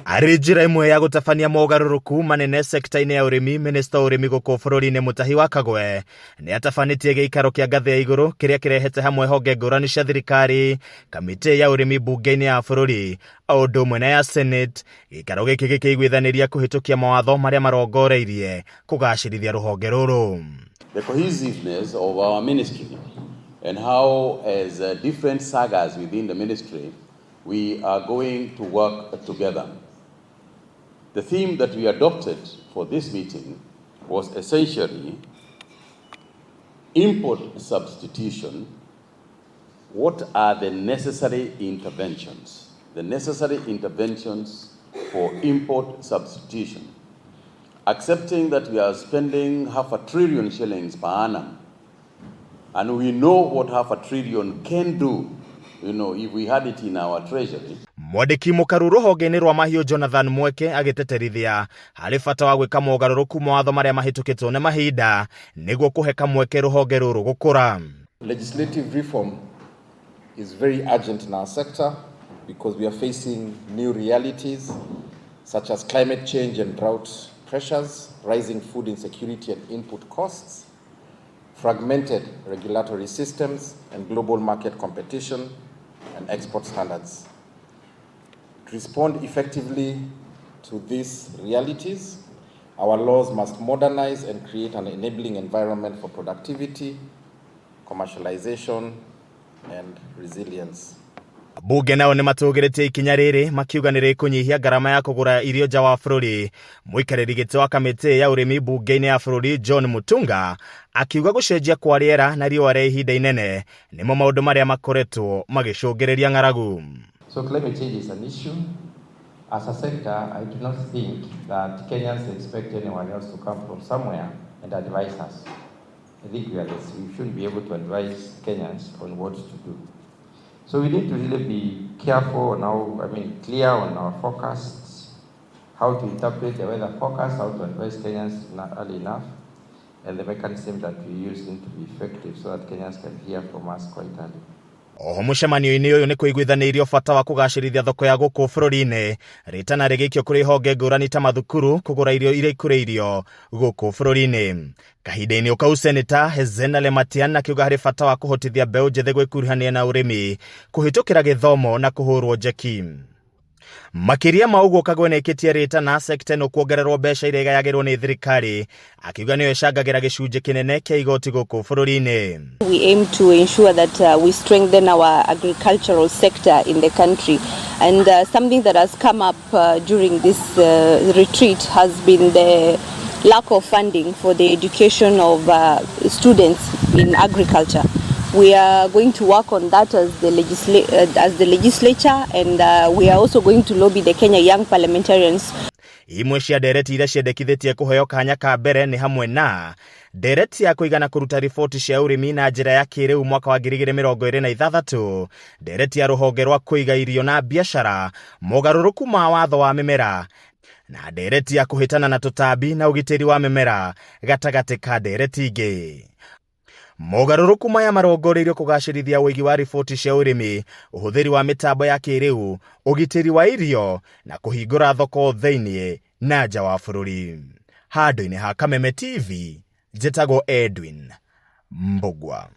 Arĩ njĩra ĩmwe ya gũtabania mogarũrũku manene sekta-inĩ ya ũrĩmi, minista wa ũrĩmi gũkũ bũrũri-inĩ Mutahi wa Kagwe nĩ atabanĩtie gĩikaro kĩa ngathĩ ya igũrũ kĩrĩa kĩrehete hamwe honge ngũrani cia thirikari, kamĩtĩ ya ũrĩmi mbunge-inĩ ya bũrũri o ũndũ ũmwe na ya Senate. Gĩikaro gĩkĩ gĩkĩiguithanĩria kũhĩtũkia mawatho marĩa marongoreirie kũgacĩrithia rũhonge rũrũ. The cohesiveness of our ministry and how, as different sagas within the ministry, we are going to work together. The theme that we adopted for this meeting was essentially import substitution. What are the necessary interventions? The necessary interventions for import substitution. Accepting that we are spending half a trillion shillings per annum, and we know what half a trillion can do if we had it in our treasury. Mwandĩki mũkaru rũhonge-inĩ rwa mahiũ Jonathan Mweke agĩteterithia harĩ bata wa gwĩka mogarũrũku mawatho marĩa mahĩtũkĩtwo nĩ mahinda nĩguo kũhe kamweke rũhonge rũrũ gũkũra. Legislative reform is very urgent in our sector because we are facing new realities such as climate change and drought pressures, rising food insecurity and input costs, fragmented regulatory systems, and global market competition and export standards. To respond effectively to these realities, our laws must modernize and create an enabling environment for productivity, commercialization, and resilience. Bunge nao nĩ matũgĩrĩtie ikinya rĩrĩ makiuga nĩ rĩkũnyihia ngarama ya kũgũra irio nja wa bũrũri. Mũikarĩri gĩtĩ wa kamĩtĩ ya ũrĩmi mbunge-inĩ ya bũrũri John Mutunga akiuga gũcenjia kwa rĩera na riũa rĩa ihinda inene nĩmo maũndũ marĩa makoretwo magĩcũngĩrĩria ng'aragu. So climate change is an issue. As a sector, I do not think that Kenyans expect anyone else to come from somewhere and advise us. I think we should be able to advise Kenyans on what to do. So we need to really be careful on how, I mean, clear on our forecasts, how to interpret the weather forecast, how to advise Kenyans early enough, and the mechanism that we use need to be effective so that Kenyans can hear from us quite early. Oho mũcemanio-inĩ ũyũ nĩ kũiguithanĩirio bata wa kũgacĩrithia thoko ya gũkũ bũrũri-inĩ, rĩtana rĩgĩikio kũrĩ honge ngũrani ta mathukuru kũgũra irio iria ikũrĩirio gũkũ bũrũri-inĩ. Kahinda-inĩ o kau, Seneta Hezena Lematian akiuga harĩ bata wa kũhotithia mbeũ njĩthĩ gwĩkuruhania na ũrĩmi kũhĩtũkĩra gĩthomo na kũhũrwo njeki. Makĩria ma ũguo, Kagwe nĩaikĩtie rĩtana sekta ĩno kuongererwo mbeca iria igayagĩrwo nĩ thirikari, akiuga nĩyo ĩcangagĩra gĩcunjĩ kĩnene kĩa igoti gũkũ bũrũri-inĩ. We aim to ensure that we strengthen our agricultural sector in the country. And something that has come up during this retreat has been the lack of funding for the education of students in agriculture. We are going to work on that as the legislature, and we are also going to lobby the Kenya Young Parliamentarians. Imwe cia ndereti iria ciendekithĩtie kũheo kanya ka mbere nĩ hamwe na ndereti ya kũigana kũruta riboti cia ũrĩmi na njĩra ya kĩrĩu mwaka wa 2026, ndereti ya rũhonge rwa kũiga irio na biacara, mogarũrũku ma watho wa mĩmera, na ndereti ya kũhĩtana na tũtambi na ũgitĩri wa mĩmera gatagatĩ ka ndereti ingĩ. Mogarũrũku maya marongoreirio kũgacĩrithia ũigi wa riboti cia ũrĩmi, ũhũthĩri wa mĩtambo ya kĩrĩu, ũgitĩri wa irio na kũhingũra thoko thĩinĩ na nja wa bũrũri. Handũ-inĩ ha Kameme TV, njĩtagwo Edwin Mbugua.